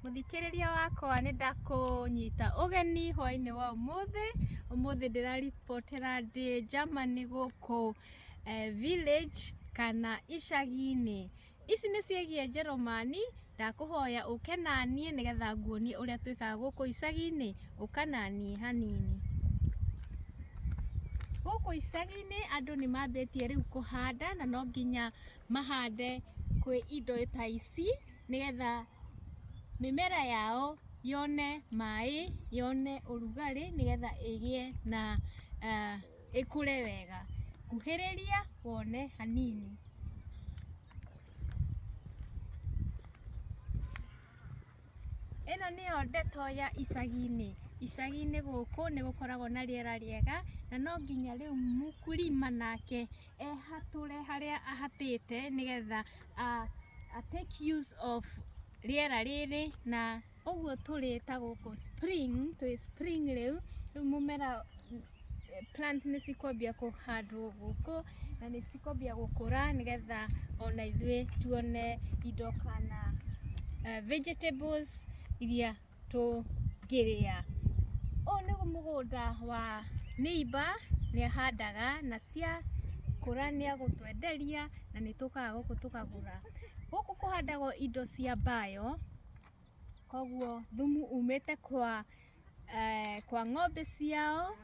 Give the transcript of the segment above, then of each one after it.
Mũthikĩrĩria wakwa nĩ ndakũnyita ũgeni hwainĩ wa ũmũthĩ. Ũmũthĩ ndĩraribotera ndĩ Germany gũkũ village kana icagi-inĩ. Ici nĩ ciĩgiĩ Njerumani, ndakũhoya ũke naniĩ nĩgetha nguonie ũrĩa twĩkaga gũkũ icagi-inĩ, ũka naniĩ hanini. Gũkũ icagi-inĩ andũ nĩ mambĩtie rĩu kũhanda na no nginya mahande kwĩ indo ta ici nĩgetha mĩmera yao yone maĩ, yone ũrugarĩ nĩgetha ĩgĩe na ĩkũre wega. Kuhĩrĩria wone hanini. Ĩno nĩyo ndeto ya icagi-inĩ. Icagi-inĩ gũkũ nĩ gũkoragwo na rĩera rĩega na no nginya rĩu mkulima nake ehatũre harĩa ahatĩte nĩgetha a take use of rĩera rĩrĩ na ũguo tũrĩ ta gũkũ spring, twĩ spring rĩu, rĩu mũmera plants nĩ cikwambia kũhandwo gũkũ na nĩ cikwambia gũkũra nĩgetha ona ithuĩ tuone indo kana vegetables iria tũngĩrĩa. Ũyũ nĩ mũgũnda wa neighbour nĩ ahandaga na ciakũra nĩ egũtwenderia na nĩ tũkaga gũkũ tũkagũra. Gũkũ kũhandagwo indo cia bio, koguo thumu umĩte kwa ng'ombe ciao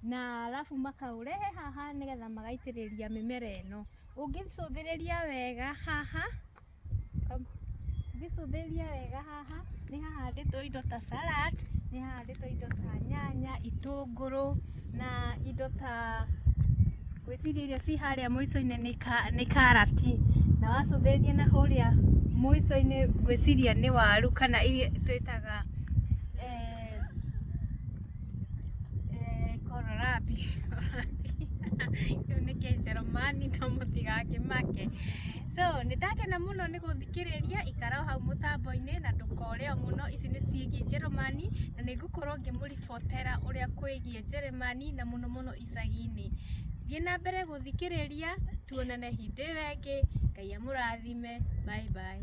na arabu makaũrehe haha nĩgetha magaitĩrĩria mĩmera ĩno. Ũngĩcũthĩrĩria wega haha, ũngĩcũthĩrĩria wega haha nĩ hahandĩtwo indo ta salad, nĩ hahandĩtwo indo ta nyanya, itũngũrũ na indo ta ngwĩciria iria ciĩ harĩa mũico-inĩ nĩ karati, na wacũthĩrĩria na kũrĩa mũico-inĩ ngwĩciria nĩ waru kana iria twĩtaga kohlrabi. Kĩu nĩ kĩnjerumani no mũtigakĩmake. So nĩ ndakena mũno nĩ gũthikĩrĩria, ikara o hau mũtambo-inĩ na ndũkore o mũno, ici nĩ ciĩgiĩ Njerumani na nĩ ngũkorwo ngĩmũribotera ũrĩa kwĩgiĩ Njerumani na mũno mũno icagi-inĩ. Thiĩ na mbere gũthikĩrĩria, tuonane hĩndĩ ĩyo ĩngĩ, Ngai amũrathime, bye bye.